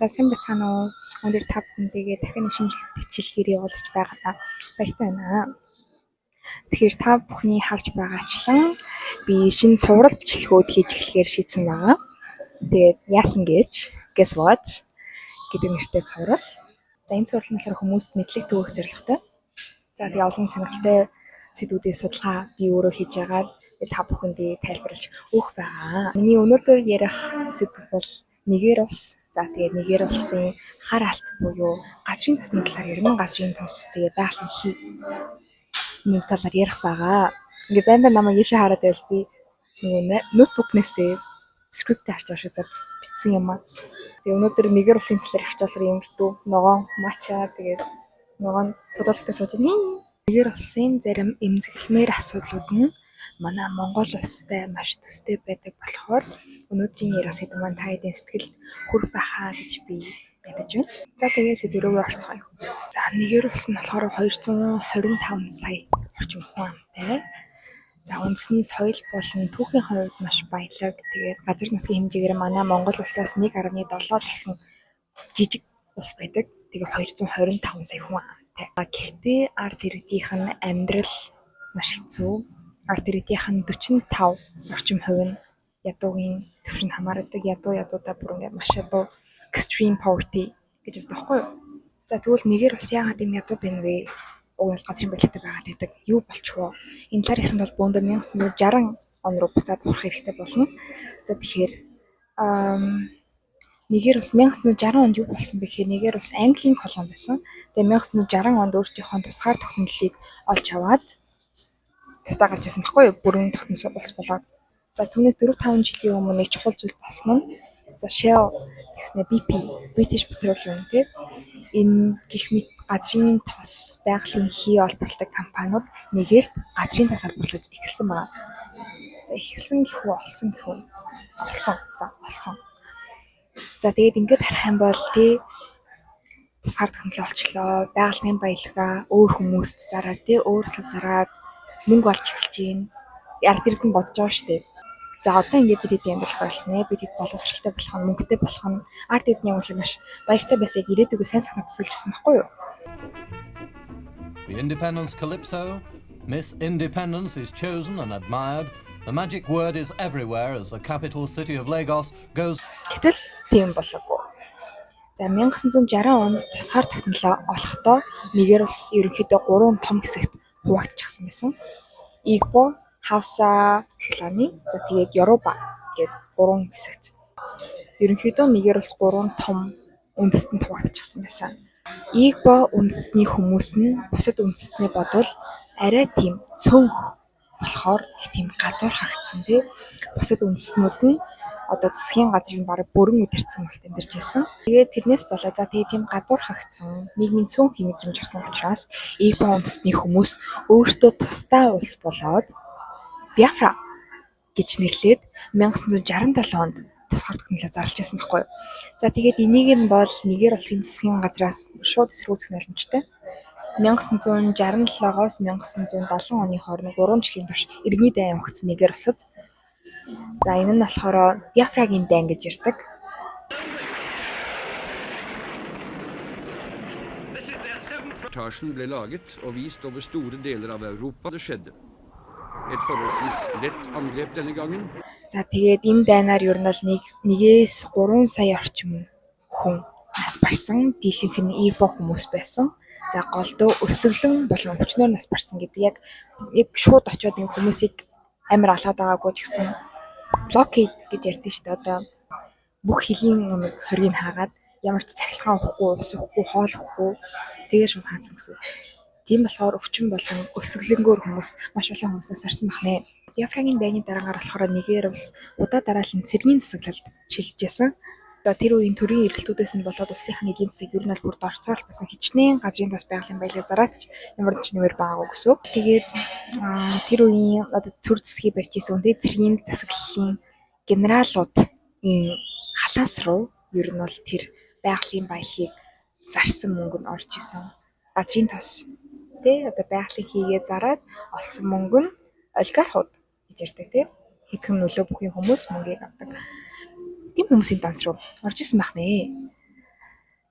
За, сайн байцгаана уу? Өнөөдөр та бүхэнтэйгээ дахин нэг шинэ бичлэгээр уулзч байгаадаа баяртай байна. Тэгэхээр та бүхний харж байгаачлан би шинэ цуврал бичлэгүүд хийж эхлэхээр шийдсэн байгаа. Тэгээд яасан гэж, guess what гэдэг нэртэй цуврал. За, энэ цуврал нь болохоор хүмүүст мэдлэг түгээх зорилготой. За, тэгээ олон сонирхолтой сэдвүүдийн судалгаа би өөрөө хийж байгаад та бүхэндээ тайлбарлаж өгөх байгаа. Миний өнөөдөр ярих сэдэв бол Нигер улс. За, тэгээд Нигер улсын хар алт буюу газрын тосны талаар ярина. Газрын тос, тэгээд байгалийн хий нэг талаар ярих байгаа. Ингээд байн байн намайг ийшээ хараад байвал би нөгөө notebook нээсээ script харж байгаа шүү. За, бичсэн юм аа. Тэгээ өнөөдөр Нигер улсын талаар ярих болохоор юм битүү ногоон матча, тэгээд ногоон тодологтой сууж байна. Нигер улсын зарим эмзэглэмээр асуудлууд нь манай Монгол улстай маш төстэй байдаг болохоор өнөөдрийн ярих сэдэв маань та хэдийн сэтгэлд хүрэх байхаа гэж би найдаж байна. За, тэгээ сэдэв рүүгээ орцгоё. За, Нигер улс нь болохоор 225 сая орчим хүн амтай. За, үндэсний соёл болон түүхийн хувьд маш баялаг. Тэгээд газар нутгийн хэмжээгээр манай Монгол улсаас 1.7 дахин жижиг улс байдаг. Тэгээ 225 сая хүн амтай. Гэхдээ ард иргэдийнх нь амьдрал маш хэцүү. Ард иргэдийнх нь 45 орчим хувь нь ядуугийн түвшинд хамаардаг. Ядуу ядуудаа бүр ингээд маш ядуу, extreme poverty гэж ярьдаг байхгүй юу? За, тэгвэл Нигер улс яагаад ийм ядуу байна вэ? Уг нь газрын баялагтай байгаад байдаг. Юу болчихвоо? Энэ талаар ярих нь бол бөөндөө 1960 он руу буцаад орох хэрэгтэй болно. За, тэгэхээр Нигер улс 1960 онд юу болсон бэ гэхээр Нигер улс Английн колони байсан. Тэгээ 1960 онд өөрсдийнхөө тусгаар тогтнолыг олж аваад тусдаа гарч ирсэн байхгүй юу? Бүрэн тогтносон улс болоод. За, түүнээс 4 5 жилийн өмнө нэг чухал зүйл болсон нь, за, Shell гэснээр BP, British Petroleum, тий, энэ гэх мэт газрын тос, байгалийн хий олборлодог компаниуд Нигерт газрын тос олборлож эхэлсэн байна. За, эхэлсэн гэх үү, олсон гэх үү? Олсон. За, олсон. За, тэгээд ингээд харах юм бол, тий, тусгаар тогтнол олчлоо. Байгалийн баялгаа өөр хүмүүст зараад, тий, өөр улсад зараад мөнгө олж эхэлж байна. Ард иргэн бодож байгаа шүү дээ. За, одоо ингээд бид хэд амьдрах болох нэ, бид хэд боловсралтай болох нь, мөнгөтэй болох нь, ард иргэний яг маш баяртай байсаг ирээдүгөө сайн санаа төсөөлжсэн байхгүй юу? The Independence Calypso, Miss Independence is chosen and admired. The magic word is everywhere as the capital city of Lagos goes Гэтэл тийм болоогүй. За, 1960 онд тусгаар тогтнолоо олохдоо Нигер улс ерөнхийдөө гурван том хэсэгт хуваагдчихсан байсан. Игбо, Хауса, Фулани, за, тэгээд Йоруба гээд гурван хэсэгт. Ерөнхийдөө Нигер улс гурван том үндэстэнд хуваагдчихсан байсан. Игбо үндэстний хүмүүс нь бусад үндэстний бодвол арай тийм цөөнх болохоор их тийм гадуурхагдсан, тий. Бусад үндэстнүүд нь одоо засгийн газрыг бараг бүрэн удирдсан улсад амьдарч байсан. Тэгээд тэрнээс болоод, за, тэгээд тийм гадуурхагдсан, нийгмийн цөөнх мэдрэмж авсан учраас Игбо үндэстний хүмүүс өөрсдөө тусдаа улс болоод Биафра гэж нэрлээд 1967 онд тусгаар тогтнолоо зарлж байсан байхгүй юу. За, тэгээд энийг нь бол Нигер улсын засгийн газраас шууд эсэргүүцэх боломжтой. 1967-оос 1970 оны хооронд 3 жилийн турш иргэний дайн явагдсан Нигер улсад. За, энэ нь болохоор Биафрагийн дайн гэж ярьдаг. Reportasjen ble laget og vist over store deler av Europa det skjedde. Et forholdsvis lett angrep denne gangen. За, тэгээд энэ дайнаар ер нь бол нэгээс 3 сая орчим хүн нас барсан. Дийлэнх нь Игбо хүмүүс байсан. За, голдуу өсөглөн болон өвчнөөр нас барсан гэдэг, яг шууд очиод нэг хүмүүсийг амар алгаад байгаагүй ч гэсэн blockade гэж ярьдаг шүү дээ. Одоо бүх хөлийн нэг хорийг хаагаад ямар ч цахилгаан өгөхгүй, ус өгөхгүй, хоол өгөхгүй, тэгээ шууд хаасан гэсэн. Тийм болохоор өвчин болон өсөглөнгөөр хүмүүс, маш олон хүмүүс нас барсан байх нэ. Биафрагийн дайны дараагаар болохоор Нигер улс удаа дараалан цэргийн засаглалд шилжижсэн. За, тэр үеийн төрийн эргэлтүүдээс нь болоод улсынхаа эдийн засаг ер нь бол бүр дорцоол басан, хичнээн газрын тос, байгалийн баялаг зараад ч ямар ч нэмэр байгаагүй гэсэн үг. Тэгээд тэр үеийн одоо цөр засгийг барьж исэн үнтэй цэргийн засаглалын генералуудын халаас руу ер нь бол тэр байгалийн баялагийг зарсан мөнгө нь орж исэн. Газрын тос, тий, одоо байгалийн хийгээ зараад олсон мөнгө нь олигархууд гэж ярьдаг, тий. Хэдхэн нөлөө бүхий хүмүүс мөнгийг авдаг. Тийм хүмүүсийн данс руу орж исэн байх нэ.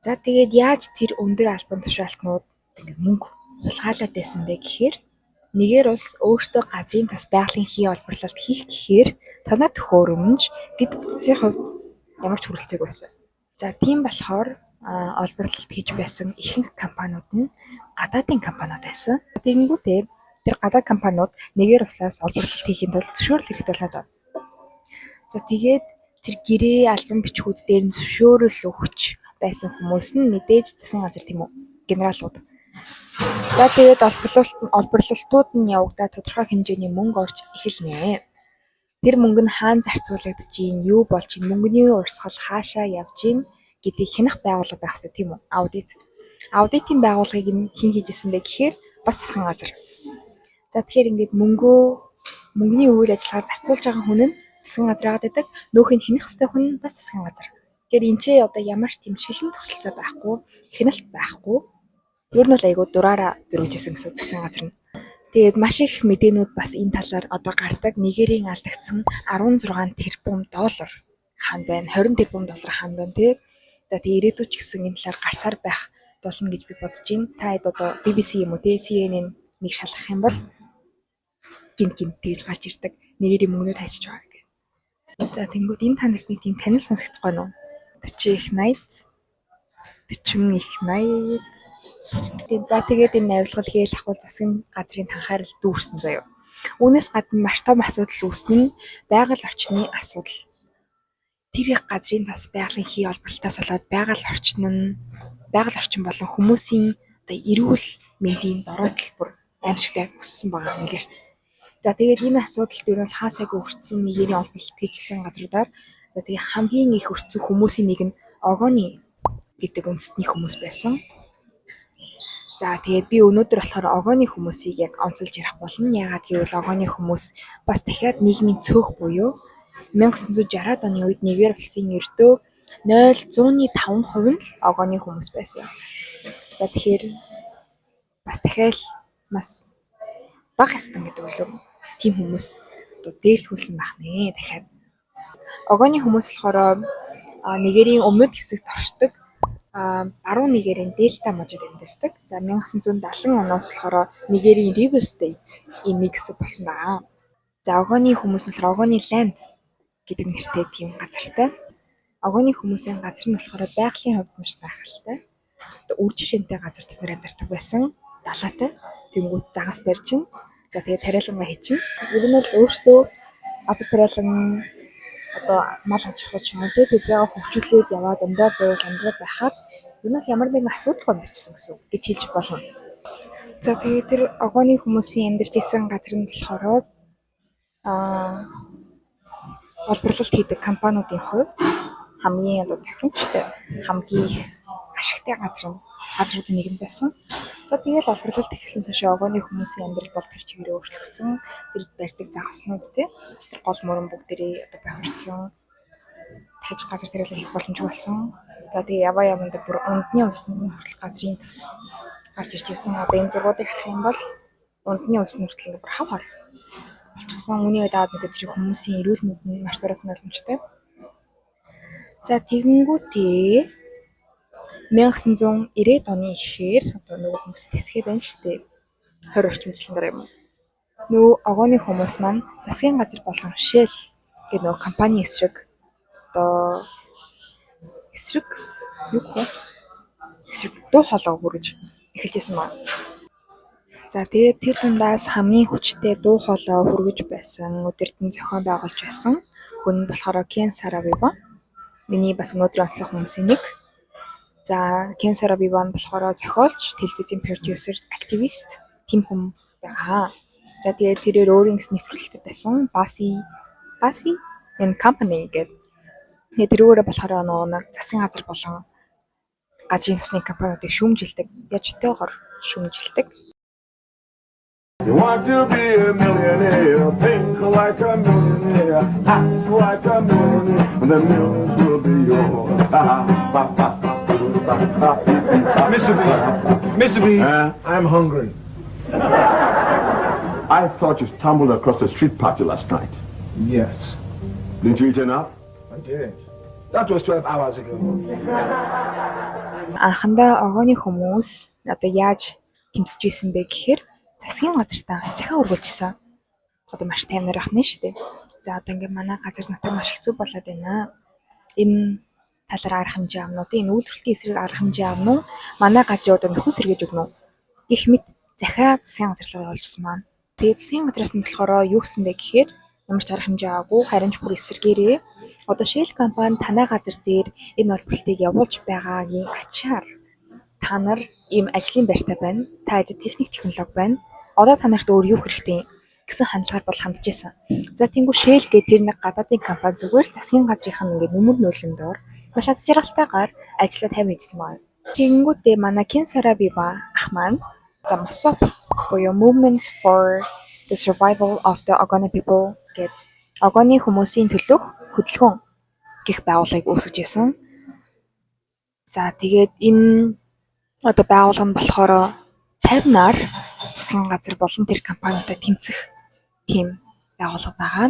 За, тэгээд яаж тэр өндөр албан тушаалтнууд ингээд мөнгө хулгайлаад байсан бэ гэхээр Нигер улс өөртөө газрын тос байгалийн хий олборлолт хийх гэхээр тоног төхөөрөмж, дэд бүтцийн хувьд ямар ч хүрэлцээгүй байсан. За, тийм болохоор олборлолт хийж байсан ихэнх компаниуд нь гадаадын компаниуд байсан. Тэгэнгүүтээ тэр гадаад компаниуд Нигер улсаас олборлолт хийхийн тулд зөвшөөрөл хэрэгтэй болно доо. За, тэгээд тэр гэрээ албан бичгүүд дээр нь зөвшөөрөл өгч байсан хүмүүс нь мэдээж засгийн газар, тийм үү? Генералууд. За, тэгээд олборлолтууд нь явагдаад тодорхой хэмжээний мөнгө орж эхэлнэ. Тэр мөнгө нь хаана зарцуулагдаж байна, юу болж байна, мөнгөний урсгал хаашаа явж байна гэдгийг хянах байгууллага байх хэрэгтэй, тийм үү? Аудит. Аудитын байгууллагыг нь хэн хийж ирсэн бэ гэхээр бас засгийн газар. За, тэгэхээр ингээд мөнгөний үйл ажиллагаа зарцуулж байгаа хүн нь засгийн газар байгаад байдаг. Нөөхийг нь хянах ёстой хүн нь бас засгийн газар. Тэгэхээр энэ ч одоо ямар ч тийм шилэн тогтолцоо байхгүй, хяналт байхгүй. Ер нь бол айгүй дураараа дөрвөж исэн гэсэн засгийн газар нь. Тэгээд маш их мэдээнүүд бас энэ талаар одоо гардаг. Нигерийн алдагдсан 16 тэрбум доллар хаана байна? 20 тэрбум доллар хаана байна те? За, тэгээ ирээдүйд ч гэсэн энэ талаар гарсаар байх болно гэж би бодож байна. Та хэд одоо BBC юм уу те, CNN нэг шалгах юм бол гинт гинт тэгж гарч ирдэг. Нигерийн мөнгнүүд хайчиж байгаа гэх. За, тэнгүүд энэ та нарт нэг тийм танил сонсогдох байна уу? 40 их 80, 40 их 80. За, тэгээд энэ авилгал хээл хахуул засгийн газрын анхаарал дүүрсэн заяа. Үүнээс гадна маш том асуудал үүснэ нь байгаль орчны асуудал. Тэр их газрын тос байгалийн хий олборлолтоос болоод байгаль орчин болон хүмүүсийн одоо эрүүл мэндийн доройтол бүр аимшигтай өссөн байгаа нэгэрт. За, тэгээд энэ асуудалд ер нь бол хаа сайгүй өртсөн Нигерийн олборлолт хийжсэн газруудаар, за, тэгээ хамгийн их өртсөн хүмүүсийн нэг нь Огони гэдэг үндэстний хүмүүс байсан. За, тэгээд би өнөөдөр болохоор Огоны хүмүүсийг яг онцолж ярих болно. Яагаад гэвэл Огоны хүмүүс бас дахиад нийгмийн цөөх буюу 1960-ад оны үед Нигер улсын ердөө 0.5% нь л Огоны хүмүүс байсан. За, тэгэхээр бас дахиад бас бага ястан гэдэг үлээ. Тийм хүмүүс одоо дээрлэхүүлсэн байх нэ дахиад. Огоны хүмүүс болохоор Нигерийн өмнөд хэсэгт оршдог, баруун Нигерийн Дельта мужид амьдардаг. За, 1970 оноос болохоор Нигерийн Rivers State-ийн нэг хэсэг болсон байгаа. За, Огоны хүмүүс нь болохоор Огоны Land гэдэг нэртэй тийм газартай. Огоны хүмүүсийн газар нь болохоор байгалийн хувьд маш гайхалтай. Одоо үржих шимтэй газар тэд нар амьдардаг байсан. Далаатай. Тэнгүүт загас барьж чинь. За, тэгээд тариалангаа хийчин. Ер нь л өөрсдөө газар тариалан, одоо мал аж ахуй ч юм уу, тэднийг хөгжүүлээд яваад амьдраад байвал амьдраад байхад ер нь бол ямар нэгэн асуудалгүй амьдарчсан гэсэн үг гэж хэлж болно. За, тэгээд тэр Огоны хүмүүсийн амьдарч исэн газар нь болохоор олборлолт хийдэг компаниудын хувьд хамгийн одоо тохиромжтой, хамгийн их ашигтай газруудын нэг нь байсан. За, тэгэл олборлолт эхэлсэн хойш Огоны хүмүүсийн амьдрал бол тэр чигээрээ өөрчлөгдсөн. Тэр барьдаг загаснууд те, тэр гол мөрөн бүгдээрээ одоо бохирдсон. Дахиж газар тариалан хийх боломжгүй болсон. За, тэгээ яваа явандаа бүр ундны увсанд нь хүртэл газрын тос гарч ирж байсан. Одоо энэ зургуудыг харах юм бол ундны увс нь хүртэл ингээ бүр хав хар болчихсон. Үүнийг дагаад мэдээж хүмүүсийн эрүүл мэнд нь маш доройтох боломжтой. За, тэгэнгүүтээ 1990-ад оны ихээр одоо нөгөө хүмүүс тэсгээ байна шүү дээ. 20 орчим жилийн дараа юм уу. Нөгөө Огоны хүмүүс маань засгийн газар болон Shell гэдэг нөгөө компани эсрэг, одоо эсрэг юу гэх вэ? Эсрэг дуу хоолой хүргэж эхэлж байсан байна. За, тэгээд тэр дундаас хамгийн хүчтэй дуу хоолой хүргэж байсан, удирдан зохион байгуулж байсан хүн болохоор Кен Саро-Вива. Миний бас өнөөдрийн онцлог хүмүүсийн нэг. За, Кен Саро-Вива нь болохоор зохиолч, телевизийн продюсер, активист тийм хүн байгаа. За, тэгээд тэрээр өөрийн гэсэн нэвтрүүлэгтэй байсан. Bassey and Company гэдэг. Тэгээд тэрүүгээрээ болохоор нөгөө нэг засгийн газар болон газрын тосны компаниудыг шүүмжилдэг, яжтайгаар шүүмжилдэг. You want to be a millionaire, think like a millionaire, act like a millionaire, and the millions will be yours. Mr. B, Mr. B, Huh? I'm hungry. I thought you stumbled across a street party last night. Yes. Didn't you eat enough? I did. That was 12 hours ago. Анхандаа Огоны хүмүүс одоо яаж тэмцэж исэн бэ гэхээр засгийн газартаа захиа өргүүлжсэн. Одоо маш таймнаар ах нь шүү дээ. За, одоо ингээд манай газар нутаг маш хэцүү болоод байна. Энэ талаар арга хэмжээ авна уу? Энэ үйлдвэрлэлтийн эсрэг арга хэмжээ авна уу? Манай газрын одоо нөхөн сэргээж өгнө үү? Гэх мэт захиа засгийн газар руу явуулжсан маань. Тэгээд засгийн газраас нь болохоор юу гэсэн бэ гэхээр ямар ч арга хэмжээ аваагүй, харин ч бүр эсэргээрээ одоо Shell компани танай газар дээр энэ олборлолтыг явуулж байгаагийн ачаар та нар ийм ажлын байртай байна. Та эд техник технологи байна. Одоо та нарт өөр юу хэрэгтэй гэсэн хандлагаар бол хандж исэн. За, тэнгуү Shell гэх тэр нэг гадаадын компани зүгээр л засгийн газрынх нь ингээд нүмер нөөлөн доор маш аз жаргалтайгаар ажлаа тайван хийжсэн байна. Тэгэнгүүтээ манай Кен Саравива ах маань, за, MOSOP буюу Movement for the Survival of the Ogoni People гэд Огоны хүмүүсийн төлөөх хөдөлгөөн гэх байгууллагыг үүсгэж исэн. За, тэгээд энэ одоо байгууллага нь болохоор 50-аар засгийн газар болон тэр компаниудад тэмцэх тийм байгууллага байгаа.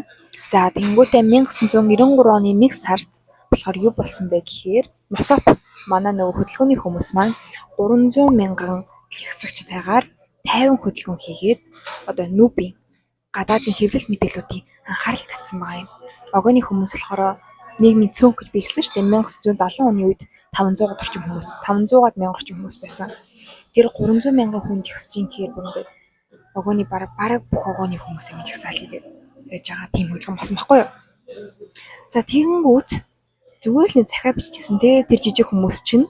За, тэгэнгүүтээ 1993 оны 1 сард болохоор юу болсон бэ гэхээр MOSOP, манай нөгөө хөдөлгөөний хүмүүс маань 300 мянган жагсагчтайгаар 50 хөдөлгөөн хийгээд одоо НҮБ-ийн, гадаадын хэвлэл мэдээллүүдийн анхаарал татсан байгаа юм. Огоны хүмүүс болохоор нийгмийн цөөнх гэж би хэлсэн шүү дээ. 1970 оны үед 500-аад орчим хүмүүс, 500-аад мянга орчим хүмүүс байсан. Тэр 300 мянган хүн жагсаж ин гэхээр бүр ингээд Огоны бараг бүх Огоны хүмүүс ингэж жагсаал хийгээд байж байгаа тийм хөдөлгөөн болсон байхгүй юу? За, тэгэнгүүт зүгээр л нэг захиа биччихсэн те, тэр жижиг хүмүүс чинь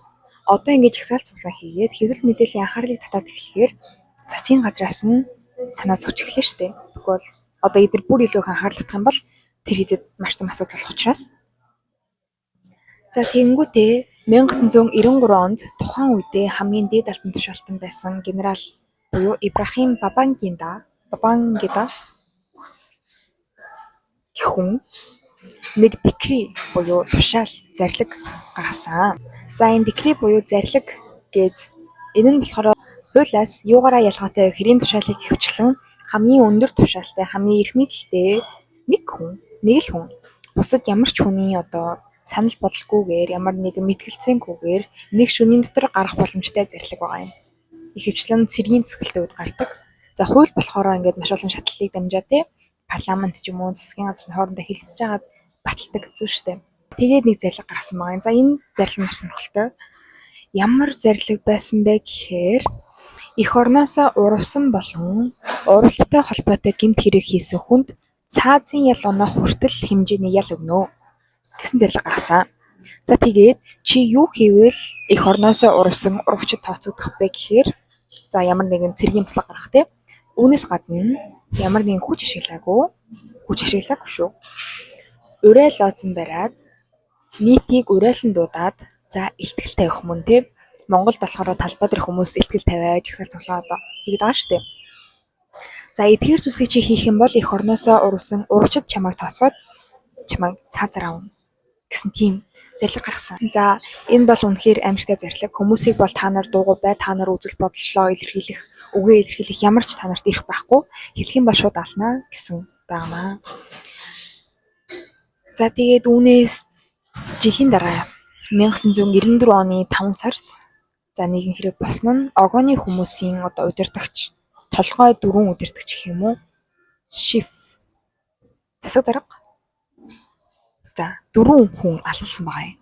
одоо ингэж жагсаал цуглаан хийгээд хэвлэл мэдээллийн анхаарлыг татаад эхлэхээр засгийн газраас нь санаа зовж эхлэв шүү дээ. Тэгвэл одоо эдгээр бүр илүү их анхаарал татах юм бол тэр хэдэд маш том асуудал болох учраас. За, тэгэнгүүтээ 1993 онд тухайн үедээ хамгийн дээд албан тушаалтан байсан генерал буюу Ибрахим Бабангида гэх хүн нэг decree буюу тушаал, зарлиг гаргасан. За, энэ decree буюу зарлиг гээд энэ нь болохоор хуулиас юугаараа ялгаатай вэ гэхээр энэ тушаалыг ихэвчлэн хамгийн өндөр тушаалтай, хамгийн эрх мэдэлтэй нэг хүн, нэг л хүн бусад ямар ч хүний одоо санал бодолгүйгээр, ямар нэгэн мэтгэлцээгүйгээр нэг шөнийн дотор гарах боломжтой зарлиг байгаа юм. Ихэвчлэн цэргийн засаглалтын үед гардаг. За, хууль болохоор ингээд маш олон шатлалыг дамжаа те, парламент ч юм уу, засгийн газрын хоорондоо хэлцэж хагаад баталдаг зүйл шүү дээ. Тэгээд нэг зарлиг гаргасан байгаа юм. За, энэ зарлиг маш сонирхолтой. Ямар зарлиг байсан бэ гэхээр эх орноосоо урвсан болон урвалтай холбоотой гэмт хэрэг хийсэн хүнд цаазын ял оноох хүртэл хэмжээний ял өгнө гэсэн зарлиг гаргасан. За, тэгээд чи юу хийвэл эх орноосоо урвсан урвчид тооцогдох вэ гэхээр, за, ямар нэгэн цэргийн бяслаг гаргах те. Үүнээс гадна ямар нэгэн хүч ашиглаагүй, хүч ашиглаагүй шүү. Уриа лоцсон бариад нийтийг уриалан дуудаад, за, илтгэл тавих мөн те. Монголд болохоор талбай дээр хүмүүс илтгэл тавиа, жагсаал цуглаа одоо хийгээд байгаа шүү дээ. За, эдгээр зүйлсийг чи хийх юм бол эх орноосоо урвсан урвчид чамайг тооцоод чамайг цаазаар авна гэсэн тийм зарлиг гаргасан. За, энэ бол үнэхээр аимшигтай зарлиг. Хүмүүсийг бол та нар дуугүй бай, та нар үзэл бодлоо илэрхийлэх, үгээ илэрхийлэх ямар ч та нарт эрх байхгүй. Хэлэх юм бол шууд ална гэсэн байнамаа. За, тэгээд үүнээс жилийн дараа 1994 оны 5 сард, за, нэгэн хэрэг болсон нь Огоны хүмүүсийн одоо удирдагч, толгой дөрвөн удирдагч гэх юм уу? Chief, засаг дарга. За, дөрвөн хүн алуулсан байгаа юм.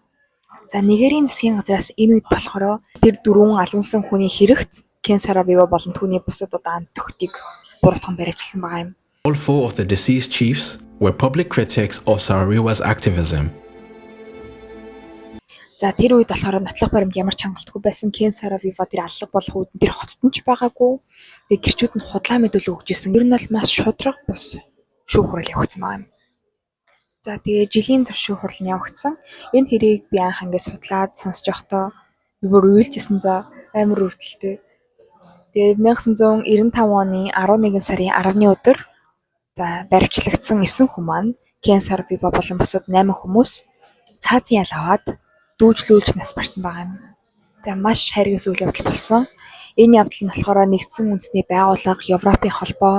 За, Нигерийн засгийн газраас энэ үед болохоор тэр дөрвөн алуулсан хүний хэрэгт Кен Саравива болон түүний бусад одоо ан төхтийг буруутган баривчилсан байгаа юм. All four of the deceased chiefs were public critics of Saro-Wiwa's activism. За, тэр үед болохоор нотлох баримт ямар ч хангалтгүй байсан. Кен Саравива тэр аллах болох үед тэр хотод нь ч байгаагүй. Тэгээ гэрчүүд нь худлаа мэдүүлэг өгч исэн. Ер нь бол маш шударга бус шүүх хурал явагдсан байгаа юм. За, тэгээ жилийн турш шүүх хурал нь явагдсан. Энэ хэрийг би анх ингээд судлаад сонсож байхдаа би бүр уйлжсэн, за, амар өвдөлттэй. Тэгээ 1995 оны 11 сарын 10-ны өдөр, за, баривчлагдсан 9 хүн маань, Кен Саравива болон бусад 8 хүмүүс цаазын ял аваад дүүжлүүлж нас барсан байгаа юм. За, маш хайргас үйл явдал болсон. Энэ явдал нь болохоор нэгдсэн үндэсний байгууллага, Европын холбоо,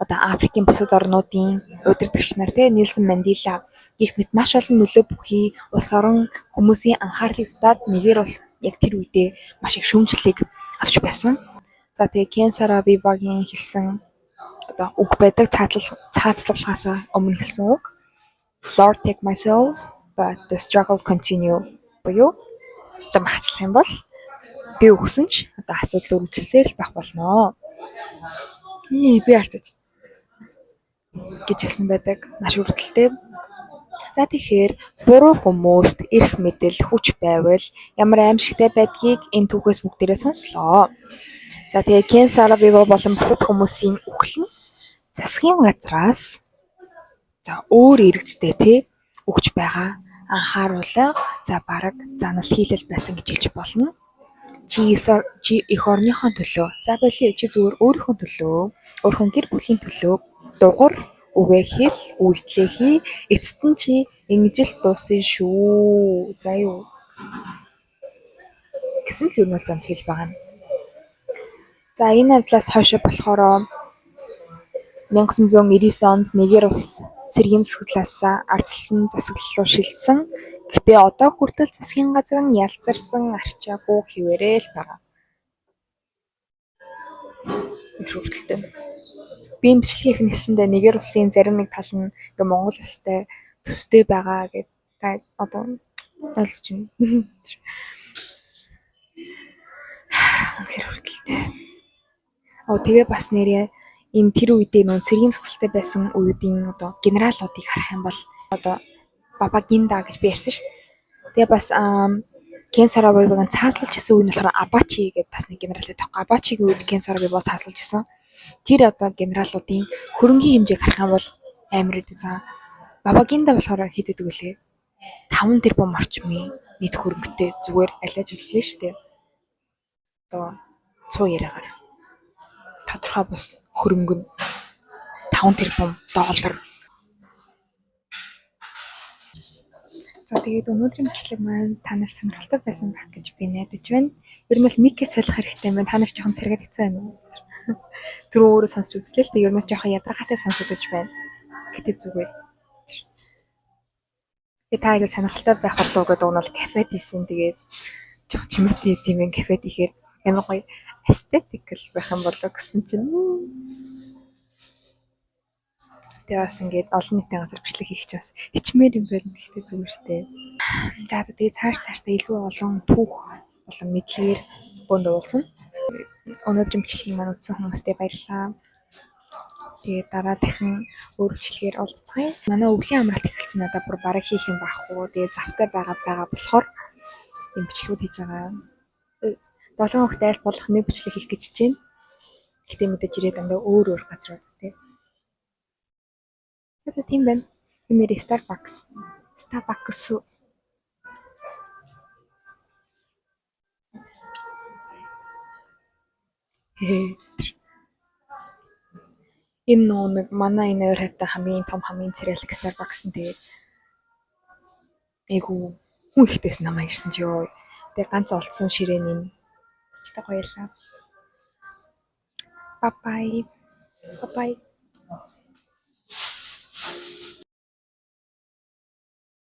одоо Африкийн бусад орнуудын удирдагч нар те Нельсон Мандела гэх мэт маш олон нөлөө бүхий улс орон хүмүүсийн анхаарлыг татаад Нигер улс яг тэр үедээ маш их шүүмжлэлийг авч байсан. За тэгээ Кен Саравивагийн хэлсэн одоо үг байдаг цаазлуулахаас өмнө хэлсэн үг. Lord take my soul but the struggle continue буюу одоо махчлах юм бол би өгсөн ч одоо асуудал үргэлжилсээр л байх болно. Би харцаж гэж хэлсэн байдаг. Маш өртөлтэй. За тэгэхээр буруу хүмүүст эрх мэдэл хүч байвал ямар аимшигтай байдгийг энэ түүхээс бүгдээрээ сонслоо. За тэгээ Кен Саравива болон бусад хүмүүсийн үхэл нь засгийн газраас за өөр иргэдтэй тий өгч байгаа анхааруулга за бараг занал хийлэл байсан гэж хэлж болно. Чи эх орныхоо төлөө за болио чи зүгээр өөрийнхөө төлөө өөрийнхөө гэр бүлийн төлөө дугар үгээ хэл үйлдэлээ хий эцэст нь чи ингэж л дуусна шүү. За юу гэсэн л юу нь бол занал хэл байгаа юм. За энэ явдлаас хойш болохоор 1999 онд Нигер улс цэргийн засаглалаас ардчилсан засаглал руу шилжсэн. Гэхдээ одоо хүртэл засгийн газар нь ялзарсан арчаагүй хэвээрээ л байгаа. Хүртэлтэй. Би энэ бичлэгийг хэлсэндээ Нигер улсын зарим нэг тал нь ингээ Монгол улстай төстэй байгаа гэд та одоо ойлгож байна. Үнэхээр хүртэлтэй. Тэгээ бас нэрээ энэ тэр үедээ нөө цэргийн засаглалтай байсан үеүүдийн одоо генералуудыг харах юм бол одоо Бабагинда гэж би ярьсан шүү дээ. Тэгээ бас Кен Саравиваг цааслуулж исэн үе нь болохоор Абачи гэдэг бас нэг генерал байдаг. Абачигийн үед Кен Саравива цааслуулж исэн. Тэр одоо генералуудын хөрөнгийн хэмжээг харах юм бол амар идэг. За Бабагинда болохоор хэд гэдэг вүлээ? 5 тэрбум орчмын нийт хөрөнгөтэй зүгээр алиаж үлээ шүү дээ. Одоо цуу яриагаар тодорхой бус хөрөнгө нь 5 тэрбум доллар. За тэгээд өнөөдрийн бичлэг маань та нар сонирхолтой байсан байх гэж би найдаж байна. Ер нь бол микээ солих хэрэгтэй юм байна. Та нар жоохон сэргээд хэцүү байна уу? Түрүү өөрөө сонсч үзлээ л дээ. Ер нь жоохон ядаргаатай сонсогдож байна. Гэтэ зүгээр. Тэгээ та аяга сонирхолтой байх болов уу гэдэг нь бол кафед хийсэн. Тэгээд жоохон чимээтэй тийм юм кафед ихээр амар гоё эстетикл байх юм болоо гэсэн чинь. Тэгээ бас ингээд олон нийтийн газар бичлэг хийх чинь бас хичмээр юм байна. Гэхдээ зүгээр дээ. За тэгээ цааш цаашдаа илүү олон түүх болон мэдлэгээр бөнд уулзна. Өнөөдрийн бичлэгийг маань үзсэн хүмүүстээ баярлалаа. Тэгээ дараа дахин өөр бичлэгээр уулзцгаая. Манай өвлийн амралт эхэлсэн надад бүр бараг хийх юм байхгүй. Тэгээ завтай байгаа болохоор юм бичлэгүүд хийж байгаа. 7 хоногт айл болох нэг бичлэг хийх гэж хичээнэ. Гэхдээ мэдээж ирээд дандаа өөр газрууд тий. За тийм байна. Энэ нэр Starbucks. Starbucks. Энэ нөө нэг манай энэ ойр хавьтай хамгийн том хамгийн царайлаг Starbucks нь тэгээд айгу хүн ихтэйс намайг ирсэн чи ёо. Тэгээ ганц олдсон ширээний нь. Гэтэ гоёлаа. Bye bye. Bye bye.